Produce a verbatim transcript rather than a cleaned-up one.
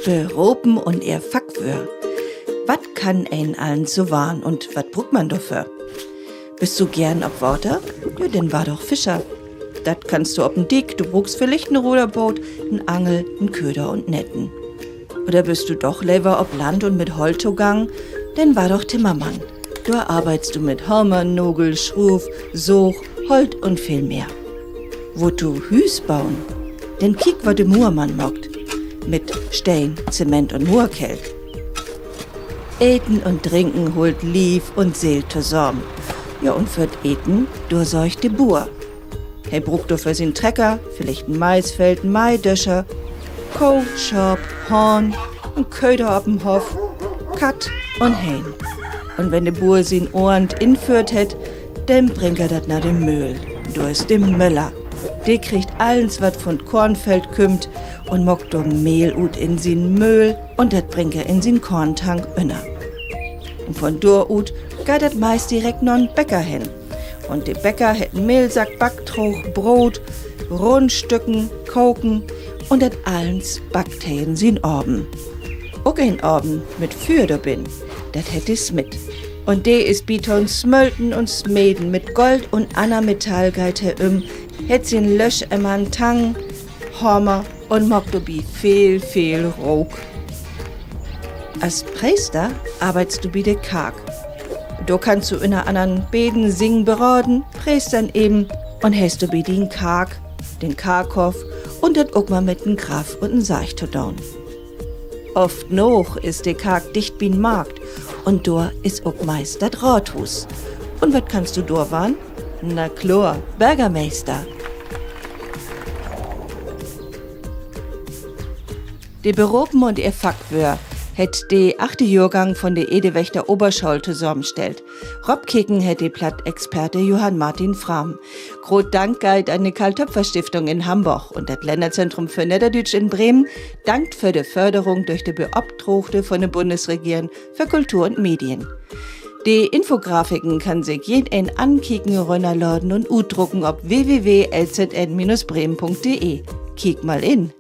Beropen un ehr Fackwöör. Wat kann een allens so warrn un wat bruukt man dorför? Büst du geern op Water? Ja, denn warr doch Fischer. Dat kannst du op en Diek, du bruukst villicht en Ruderboot, en Angel, en Köder un Netten. Oder büst du doch lever op Land un mit Holt togangen? Denn warr doch Timmermann. Dor arbeidst du mit Hamer, Nagel, Schruuv, Saag, Holt un veel mehr. Wullt du Hüüs boen? Denn kiek, wat de Muurmann maakt. Mit Steen, Zement un Muurkell. Eten un Drinken hollt Liev un Seel tosamen. Ja, un för't Eten, dor sorgt de Buur. He bruukt dorför sien Trecker, villicht en Maisfeld, en Maihdöscher, Koh, Schaap, Hahn, en Köder op den Hoff, Katt un Hehn. Un wenn de Buur sien Oornt inföhrt hett, denn bringt he dat na de Möhl. Dor is de Möller. De kriggt allens, wat von't Koornfeld kümmt, un maakt dor Mehl ut in sien Möhl, un dat bringt he in sien Koorntank ünner. Un von dor ut geiht dat meist direkt na'n Bäcker hen. Un de Bäcker hett Mehlsack, Backtroog, Broot, Rundstücken, Koken, un dat allens backt he in sien Aven. Ok en Aven mit Füer dor binnen, dat hett de Smitt. Un de is bi to'n Smölten un Smeden, mit Gold un anner Metall geiht he üm, hett sien Löschemmer, en Tang, Hamer un maakt dorbi veel, veel Rook. As Preester arbeidst du bi de Kark. Dor kannst du ünner annern beden, singen, beraden, preestern even, un hest dorbi dien Kark, den Karkhoff, un dat ok mal mit en Graff un en Sarg to doon. Oft noog is de Kark dicht bi'n Markt, un dor is ok meist dat Raathuus. Un wat kannst du dor warrn? Na kloor, Börgermeester. De Beropen un ehr Fackwöör hett de achte Johrgang von de Edewechter Oberschool tosamenstellt. Ropkeken hett de Plattexperte Johann Martin Frahm. Groot Dank geiht an de Carl-Toepfer-Stiftung in Hamborg un dat Lännerzentrum för Nedderdüütsch in Bremen, dankt för de Förderung dörch de Beopdraagte von de Bundesregeren för Kultur un Medien. De Infografiken kann sik jedeen ankieken, rünnerladen un utdrucken op w w w l z n minus bremen punkt d e. Kiek mal in!